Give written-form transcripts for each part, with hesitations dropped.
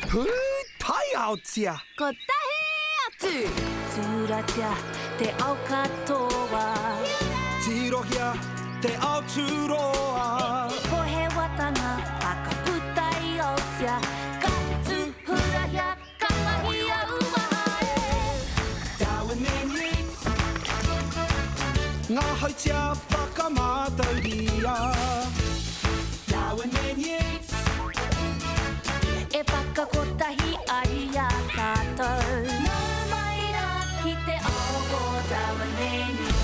Pūtaiaotia! Kotahi atu! Tūratia te ao katoa. Tirohia te ao tūroa. Pohewatanga whakaputa i Aotea. Ka tūhurahia, ka mahia uaha e. Darwin and Yeats. Ngā hautia whakamātauria. Darwin and Yeats. E whakakotahi ai i a tātou. Nau mai rā ki te ao o Darwin and Yeats.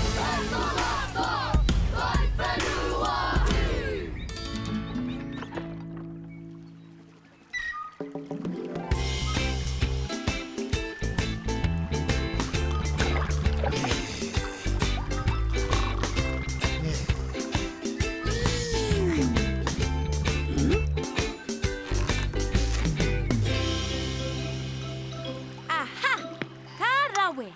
Aha! Ka rawe!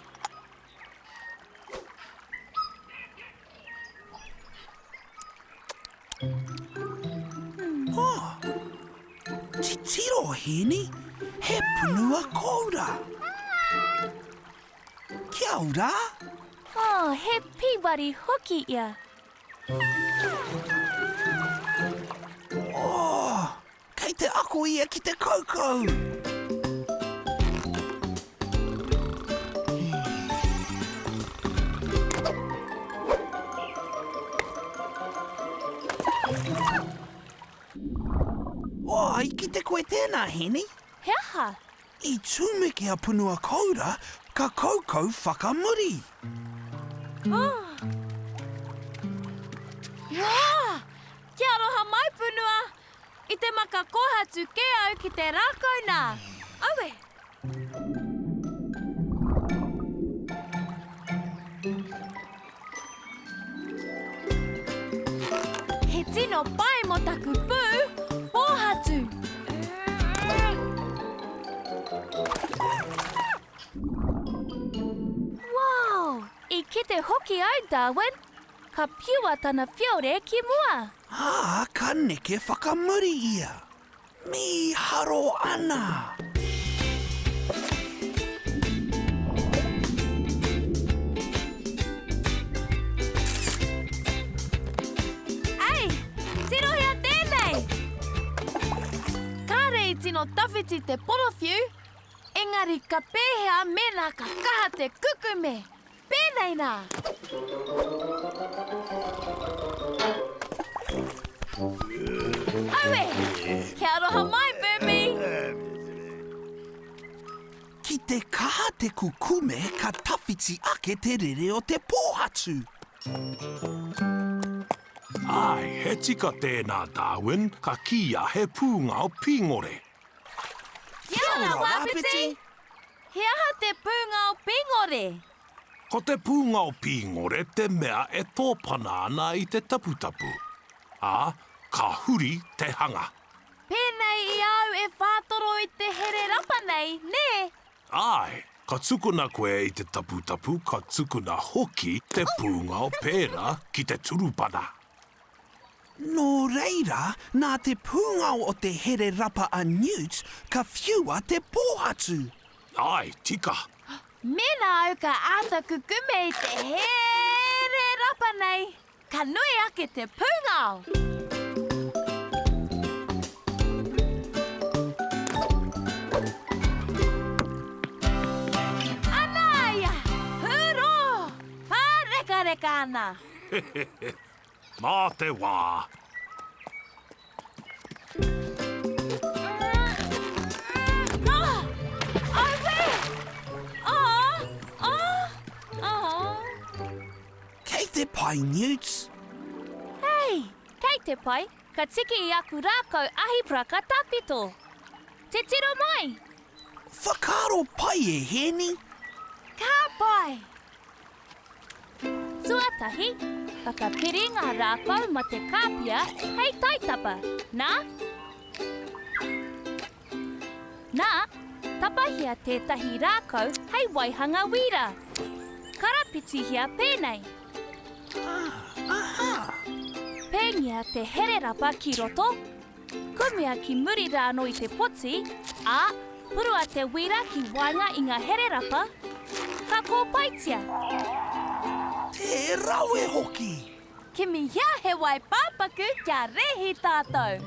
Oh! Titiro, Hēni! He punua koura! Kia ora! Oh, he pīwari hoki ia. Oh! Kei te ako ia ki te kaukau! Oh, i kite koe tēnā, Heni? He aha? I tumeke a Punua Koura, ka kaukau whakamuri. Oh. Wā! Kia aroha mai, Punua! I te maka kōhatu kē au ki te rākau nā. Aue! He tino pai mō taku pū pōhatu. Wow! I kite hoki au, Darwin! Ka piua tana whiore ki mua. Ā, ka neke whakamuri ia. Mīharo ana! Ei, tirohia tēnei! Kāre i tino tawhiti te porowhiu, engari ka pēhea mēnā ka kaha te kukume? Pēnei nā! Aue! Kia aroha mai, Burpee! Ki te kaha te kukume ka tawhiti ake te rere o te pōhatu. Āe, he tika tēnā, Darwin, ka kīia he pūngao pīngore. Kia ora, Wapiti! He aha te pūngao pīngore? Ko te pūngao pīngore te mea e tōpana ana i te taputapu, ā, ka huri te hanga. Pēnei i a au e whātoro i te here rapa nei, nē? Āe, ka tukuna koe i te taputapu ka tukuna hoki te pūngao pērā ki te turupana. Nō reira, nā te pūngao o te here rapa a Newt ka whiua te pōhatu. Āe, tika. Mēnā au ka āta kukume i te here rapa nei, ka nui ake te pūngao. Ana ia! Hurō! Pārekareka ana! Mā te wā! Kei te pai, Newts. Hei, kei te pai, ka tiki i aku rākau ahiparaka tawhito. Titiro mai! Whakaaro pai e Hēni. Ka pai! Tuatahi, whakapiri ngā rākau ma te kāpia hei taitapa, nā? Nā, tapahia tētahi rākau hei waihanga wīra. Karapitihia pēnei. Ah, aha! Pēngia te hererapa ki roto, kumea. Kukumea ki muri rānō i te poti, ā, purua te wīra ki waenga i ngā hererapa, ka kōpaitia. Tē rawe hoki! Kimihia he wai pāpaku kia rēhi tātou.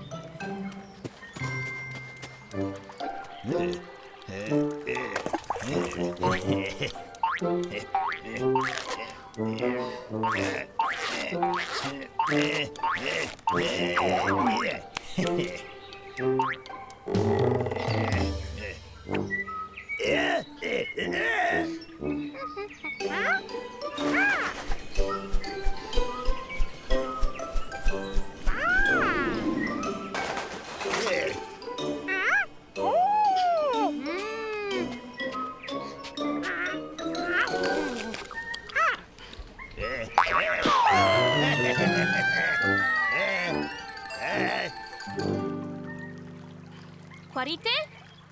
Kua rite?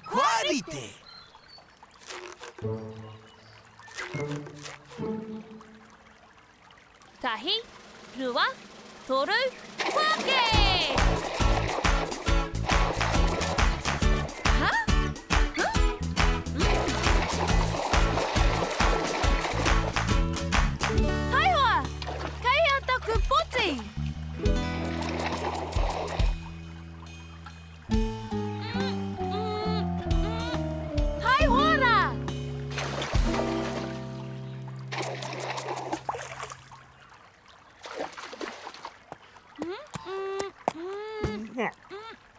Kua rite! Tahi, rua, toru, whake! Ha? Huh? Mm. Taihoa! Kei hea taku poti? Taihoa rā!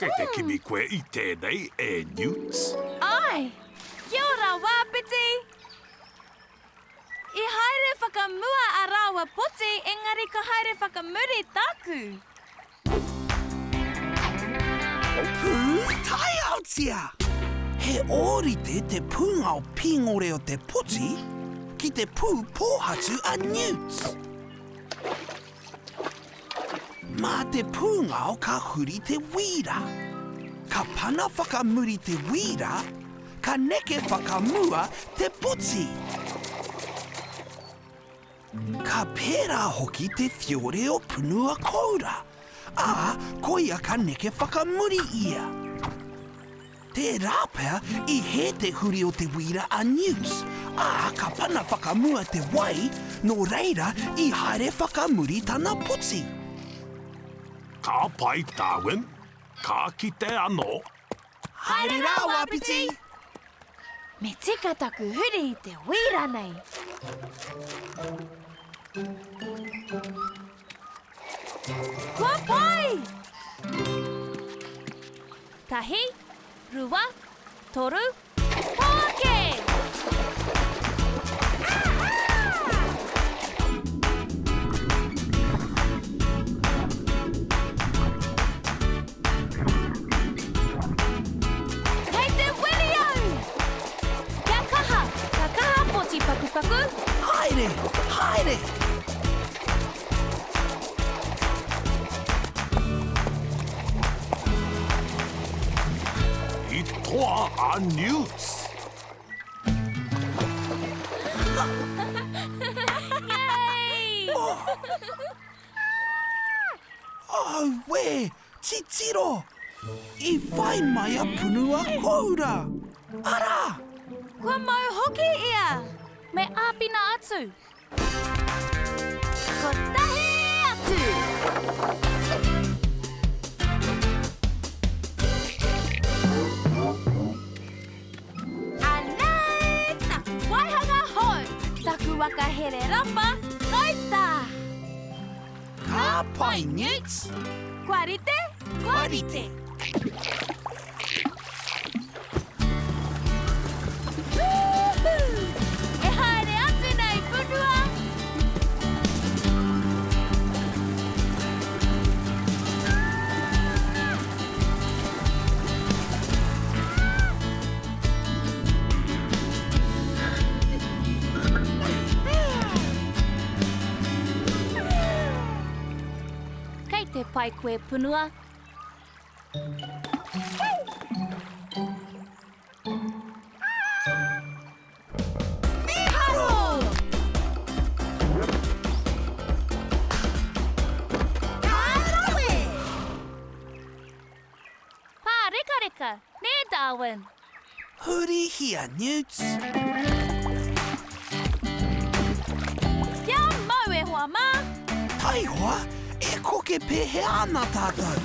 Kei te kimi koe i tēnei, e Newts? Āe! Kia ora, Wāpiti! I haere whakamua a rāua poti, engari ka haere whakamuri tāku. Pūtaiaotia! He ōrite te pūngao pīngore o te poti ki te pū pōhatu a Newts. Mā te pūngao ka huri te wīra. Ka pana whakamuri te wīra, ka neke whakamua te poti. Ka pērā hoki te whiore o Punua Koura, ā, koia ka neke whakamuri ia. Tērā pea i hē te huri o te wīra a Newts, ā, ka pana whakamua te wai, nō reira i haere whakamuri tana poti. Ka pai, Darwin. Ka kite anō. Haere rā, Wapiti! Me tika taku huri i te wīra nei. Kua pai! Tahi, rua, toru, Pōke! Kei te wiri au! Kia kaha, ka kaha poti pakupaku! Haere, haere! I toa a Newts! Yay! Auē! Titiro! I whai mai a Punua Koura! Arā! Kua mau hoki ia! Me āwhina atu! Kotahi atu! Anei taku waihanga hou, taku waka here rapa, kaita! Ka pai, Newts! Kua rite? Kua rite! Woohoo! E haere atu nei, Punua! Kei te pai koe, Punua. Mīharo! Ka rawe! Pārekareka, nē Darwin? Hurihia, Newts! Kia mau e hoa mā! Taihoa, e koke pēhea ana tātou?